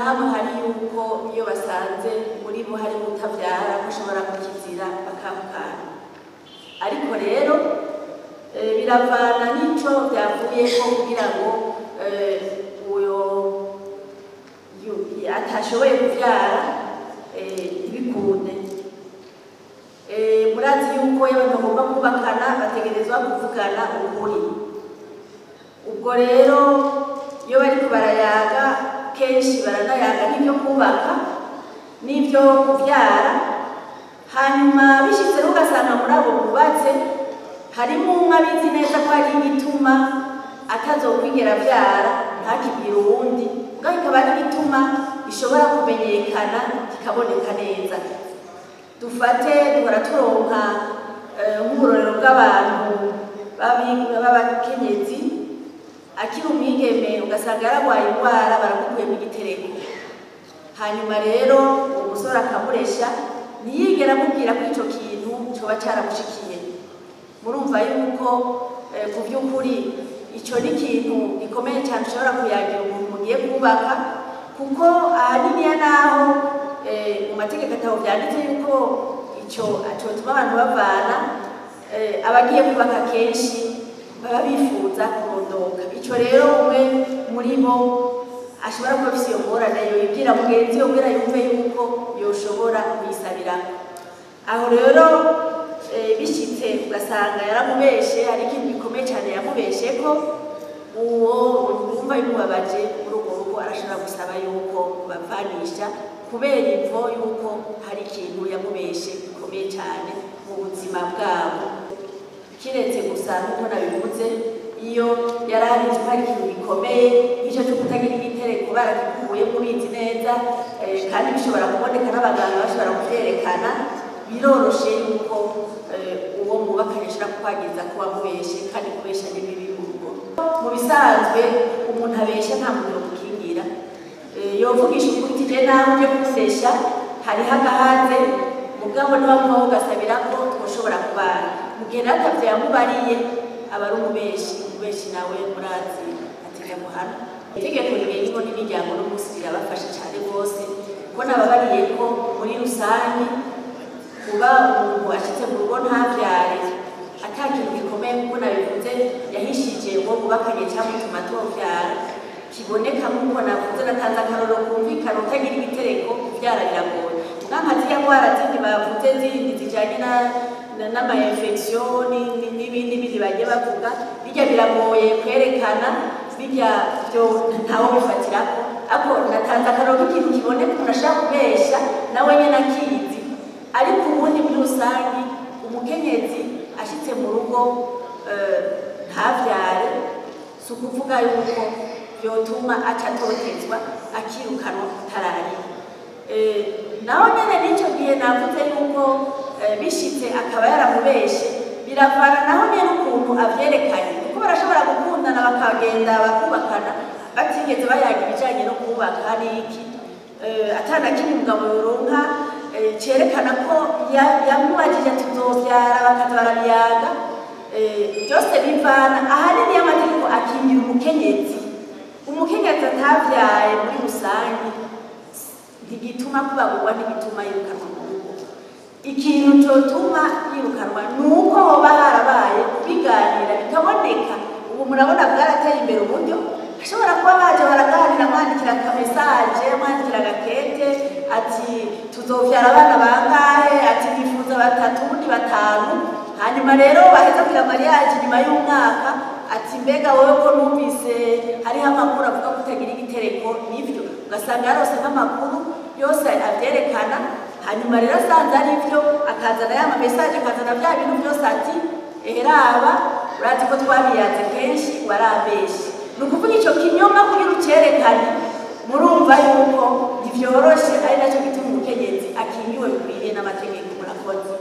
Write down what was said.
hamwe hari yuko iyo basanze muri bo hari utavyara ko ashobora kukizira bakahukana. Ariko rero biravana n'ico byavuyeko kugira ngo uyo atashoboye kuvyara ntibikunde. Murazi yuko iyo abantu bagomba kubakana bategerezwa kuvugana ukuri. Ubwo rero iyo bariko barayaga kenshi baranayaga n'ibyo kubaka n'ibyo kuvyara, hanyuma bishitse ugasanga muri abo bubatse harimo umwe abizi neza ko hari igituma atazokwigera avyara ntakibwira uwundi, mugabo ikaba ari igituma gishobora kumenyekana kikaboneka neza. Dufate duhora turonka nk'uburorero bw'abantu b'abakenyezi akiri umwigeme ugasanga yaragwaye indwara baramukuyemo igitereko, hanyuma rero uwo musore akamuresha ntiyigera amubwira ko ico kintu coba caramushikiye. Murumva yuko ku vy'ukuri ico ni ikintu gikomeye cyane ushobora kuyagira umuntu mugiye kubaka, kuko ahaniniya naho mu mategeko atabo vyanditse yuko ico cotuma abantu bavana, abagiye kubaka kenshi baba bifuza kurondoka. Ico rero umwe muri bo ashobora kuba afise iyo ngorane yoyibwira mugenzi we kugira yumve yuko yoshobora kuyisabirako. Aho rero bishitse ugasanga yaramubeshe, hari ikintu gikomeye cyane yamubesheko, uwo wumva bimubabaje muri urwo rugo arashobora gusaba yuko bavanisha kubera imvo yuko hari ikintu yamubeshe gikomeye cyane mu buzima bwabo. Kiretse gusa nk'uko nabivuze, iyo yari abizi ko hari ikintu gikomeye nk'icyo cyo kutagira igitereko barakikuye mubizi neza, kandi bishobora kuboneka n'abaganga bashobora kuvyerekana, biroroshe yuko uwo mwubakanye ashobora kukwagiriza ko wamubeshe, kandi kubesha ni bibi mu rugo. Mu bisanzwe umuntu abesha nta muntu yomukingira, yovugisha ukuri ati je naho uje kunsesha hariho agahanze, mugabo niwamuha ugasabira ko twoshobora kubana. Mu gihe rero atavyo yamubariye aba ari umubeshi, umubeshi nawe murazi atinya guhana. Itegeko rigenga ingo n'imiryango no munsi rirabafasha cane rwose, kuko nababariye ko muri rusange kuba umuntu ashitse mu rugo ntavyare ata kintu gikomeye nkuko nabivuze yahishije uwo bubakanye camutuma atovyara, kiboneka nkuko navuze natanze akarorero kumvikana utagira igitereko kuvyara biragoye. Muga nka zirya ngwara zindi bavuze zindi zijanye n'ama infection n'ibindi bindi bagiye bavuga, bijya biragoye kwerekana, bijya byo ntawo bifatirako. Ariko natanze akarorero k'ikintu kiboneka umuntu ashobora kubesha nawe nyene akizi. Ariko ubundi muri rusangi umukenyezi ashitse mu rugo ntavyare, si ukuvuga yuko vyotuma aca atotezwa akirukanwa kutarariye. Naho nyene n'ico gihe navuze yuko bishitse akaba yaramubeshe, biravana naho nyene ukuntu avyerekanye, kuko barashobora gukundana bakagenda bakubakana batigeze bayaga ibijanye no kubaka n'iki, atana kimwe umugabo yoronka cerekana ko yamubajije ati uzovyara, bakaza barabiyaga. Byose bivana ahanini y'amategeko akingira umukenyezi. Umukenyezi atavyaye muri rusange ntigituma kubagurwa, ntigituma yirukanwa mu rugo. Ikintu cotuma yirukanwa nuko hoba harabaye kubiganira bikaboneka. Ubu murabona bwarateye imbere uburyo ashobora kuba baje baraganira, amwandikira akamesaje, amwandikira agakete ati tuzovyara abana bangahe, ati nifuza batatu ubundi batanu. Hanyuma rero baheza kugira mariage nyuma y'umwaka ati mbega wowe ko numvise hariho amakuru avuga ko utagira igitereko, nivyo ugasanga yarose nk'amakuru yose avyerekana. Hanyuma rero asanze ari vyo akazana ya mamesaje, akazana vya bintu byose ati eheraba urazi ko twabiyaze kenshi warabeshe. Ni ukuvuga ico kinyoma kugira ucerekane, murumva yuko ntivyoroshe, ari naco gituma umukenyezi akingiwe bikwiriye n'amategeko. Murakoze.